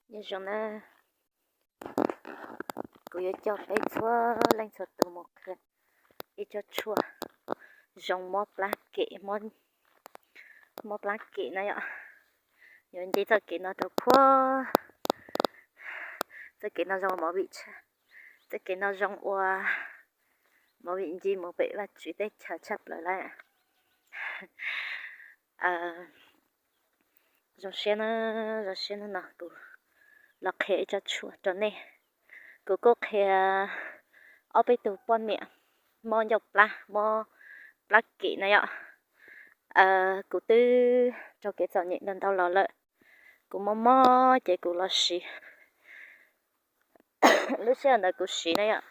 Nyob zoo na, kuv yuav coj peb txhua leej txhua tus mus qhia ib tsob tshuaj zoo mob plab kem, mob plab kem na yom. Yuav nce txoj kev no rau khua, txoj kev no zoo ua movie, txoj kev no zoo ua movie nce mus pem Vaj Tswv teb chaws tshaj plaws lawm. Zoo siab na, zoo siab hnub no kuv los qhia ib tsob tshuaj rau nej. Kuv kuj qhia ob peb tug poj niam mob ncauj plab, mob plab kem na yom. Kuv twb raug kev txom nyem ntau ntau los lawm, kuv mob mob ces kuv los siv. Lub sij hawm ntawd kuv siv na yom,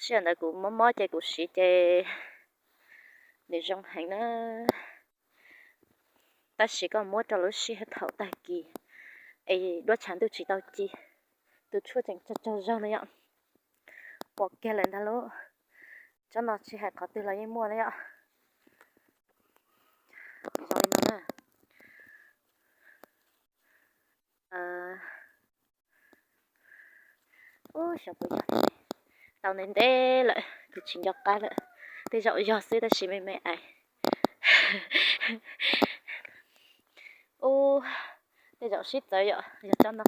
sij hawm ntawd kuv mob mob ces kuv siv ces nws zoo heev na. Tab sis koj muab rau lub sij hawm thaum tag kis es duab tshav ntuj tsis tau ci, tus tshuaj tseem tsaug tsaug zog na yom. Pom kiag lawm ntag lauj. Tsob no tsis hais qhov twg los yeej muaj na yom. Zoo li no na. Ub, xyov puas yog thiab ne. Tau ntev ntev lawm kuv tsis nco qab lawm. Tej zaum yog xwb tab sis me me ais. Ub, tej zaum sib txawv yom, yog tsob no,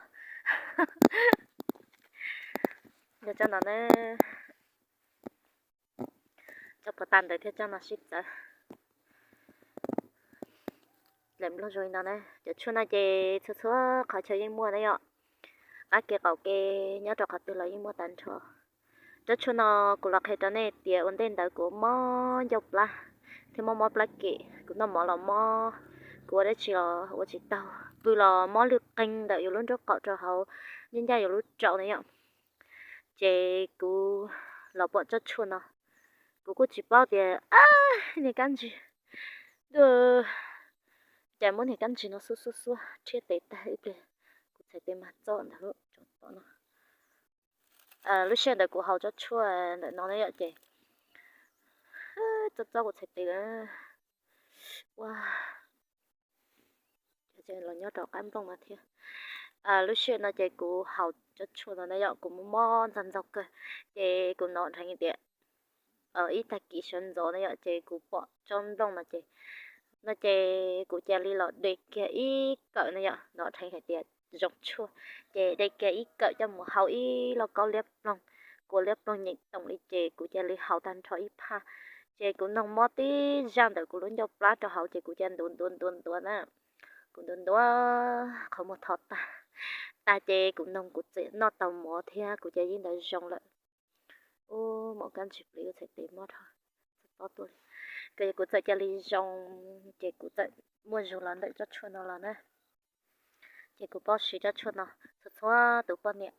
yog tsob no na. Tsob puas tag ntawd thiab tsob no sib txawv. Lawm nplooj zoo li no na, cov tshuaj no ces txhua txhua qhov chaw yeej muaj na yom. Qab kev qaum kev nyob rau qhov twg los yeej muaj tag nrho. Tsob tshuaj no kuv los qhia rau nej tias ua ntej ntawd kuv mob ncauj plab thiab mob mob plab kem, kuv noj mov los mob, kuv ua dab tsi los ua tsis taus, pw los mob lwj qeeg ntawm yus lub nraub qaum rau hauv, ncaj ncaj yus lub raum na yom. Ces kuv los pom tsob tshuaj no, kuv kuj tsis paub tias niag kab ntsig, cas muab niag kab ntsig no xuab xuab xuab rhiab tes tag ib pliag, kuv txhais tes mas txob ntawd lub tsob tom no. Lub sij hawm ntawd kuv haus tsob tshuaj ntawm no na yom ces txob txob kuv txhais tes lawm. Ua, los nyob rau qab nplooj no thiab. Lub sij hawm no ces kuv haus tsob tshuaj no na yom, kuv mob mob ntxaug ntxaug kawg, ces kuv hnov dheev tias ib tag kis sawv ntxov na yom, ces kuv pom tsob nplooj no ces, no ces kuv cia li los de kiag ib kawm na yom, hnov dheev hais tias zoo tshuaj, ces de kiag ib kawm coj mus hau ib lauj kaub liab ploog, kuv liab ploog nyeem toom li ces kuv cia li haus tag nrho ib phaj, ces kuv noog mob tib zaj ntawm kuv lub ncauj plab rau hauv ces kuv cia ntuav ntuav ntuav ntuav na, kuv ntuav ntuav qhov muag thov tag, tag ces kuv noog kuv txawm noj tau mov thiab kuv cia li ntawd zoo lawm. Ub, maum kab ntsig plis ua txhais tes mob dhau, txob tuaj li. Kuv txawm cia li zoo, ces kuv txawm muaj zug los ntawm tsob tshuaj no los na. Ces kuv paub siv tsob tshuaj no, txhua txhua tus poj niam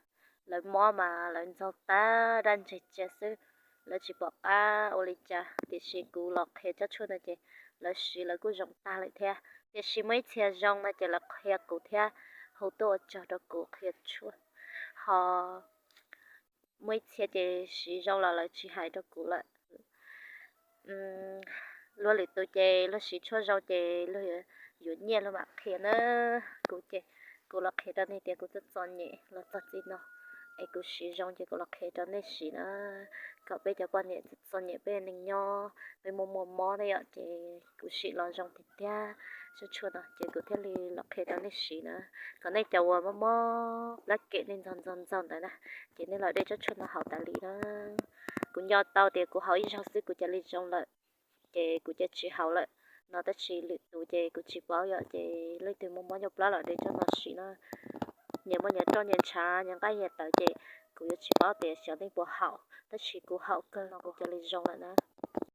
lawv mob mas lawv ntxaug tag dab ntseg cia xwb, lawv tsis pom qab ua li cas, tiam sis kuv los qhia tsob tshuaj no ces lawv siv lawv kuj zoo tag lawm thiab. Tiam sis muaj ib txhia zoo no ces lawv qhia kuv thiab hu tuaj ua tsaug rau kuv qhia tshuaj, ho muaj ib txhia ces siv zoo los lawv tsis hais rau kuv lawm. Luag lwm tus ces luag siv tshuaj zoo ces luag yuav nyiaj luag mam qhia na. Kuv ces kuv los qhia rau nej tias kuv txom txom nyem los txog txij no, es kuv siv zoo ces kuv los qhia rau nej siv na, kom peb cov poj niam txom txom nyem peb neeg nyob peb muaj muaj mob na yom, ces kuv siv los zoo tiag tiag. Tsob tshuaj no ces kuv thiaj li los qhia rau nej siv na, kom nej cov uas mob mob plab kem nej ntxaug ntxaug ntxaug ntawd na, ces nej los de tsob tshuaj no haus tas li na. Kuv nco tau tias kuv haus ib zaug xwb kuv cia li zoo lawm, ces kuv cia tsis haus lawm no, tab sis lwm tus ces kuv tsis paub yom, ces leej twg muaj mob ncauj plab los de tsob no siv na. Nyias muaj nyias roj nyias ntshav nyias nqaij nyias tawv ces kuv yuav tsis paub tias xyov nej puas haum, tab sis kuv haus kawg no kuv cia li zoo lawm na.